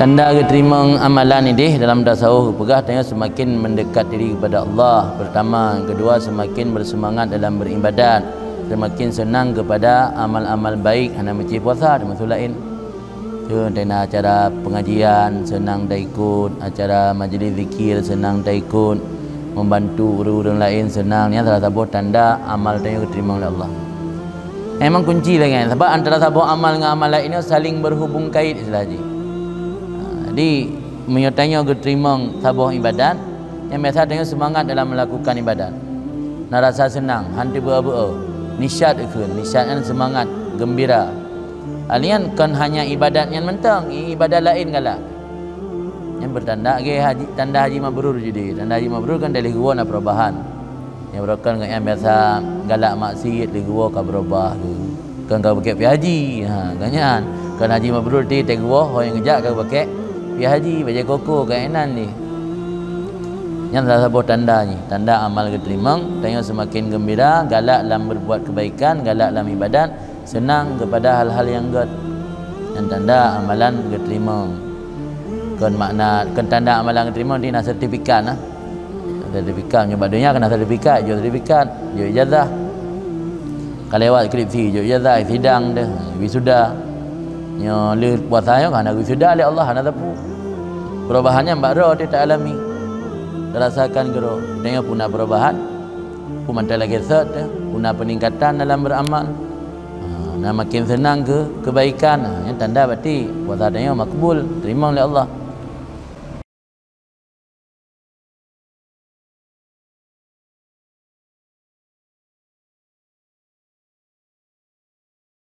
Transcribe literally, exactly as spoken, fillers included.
Tanda geuteurimong amalan idéh dalam tasawuf geupeugah tanyoe seumaken meundekat diri keupada Allah, peurtama. Keudua, seumaken beuseumangat dalam beuribadat, seumaken seunang keupada amal-amal baik, hana meucé puasa, teumasok laén. Teuntèe na acara peungajian, seunang taikot, acara majlis zikir, seunang taikot, membantu ureueng-ureueng laén seunang, nyan salah saboh tanda amal tanyoe geuteurimong lé Allah. Memang kunci lagèe nyan, sabab antara saboh amal ngon amal laén nyoe saling berhubung kait istilah jih. Ha, jadi, meunyoe tanyoe geuteurimong saboh ibadat, nyan biasa tanyoe seumangat dalam melakukan ibadat. Na rasa seunang, han teubeu-beu, nisyat kheun, nisyat nyan seumangat, geumbira. Alèh nyan kon hanya ibadat nyan mantong, i-, ibadat laén galak. Nyan beutanda lagèe haji, tanda haji mabrur jih. Tanda haji mabrur kan dilèe geuwoe na perubahan. Nyang beurokon gobnyan biasa galak maksiet, lheuh geuwoe ka beurubah geuh. Kon ka geupakèk pi haji. Ha, gobnyan. Kon haji mabrur ti, lheuh geuwoe, ho nyang geujak ka geupakèk pi haji, bajèe koko, keunan jih. Nyan salah saboh tanda jih. Tanda amal geuteurimong, tanyoe seumaken geumbira, galak lam berbuat keubaikan, galak lam ibadat, seunang keupada hal-hal nyang gèt. Nyan tanda amalan geuteurimong. Kon makna, kon tanda amalan geuteurimong, di na sertifikat, nah. Sertifikat, nyoe bak donya keu na sertifikat, jok sertifikat, jok ijazah. Ka lewat skripsi, jok ijazah, sidang deh, wisuda. Nyoe lheuh puasa nyoe ka hana wisuda lé Allah, hana teupeu. Perubahan nyan bak droe teuh ta alami. Tarasakan keudroe, tanyoe peue na perubahan, peue mantong lagèe sot teuh, peue na peuningkatan dalam beuramal. Ha, na makin seunang keu keubaikan. Ha, nyan tanda berarti puasa tanyoe makbul, teurimong lé Allah.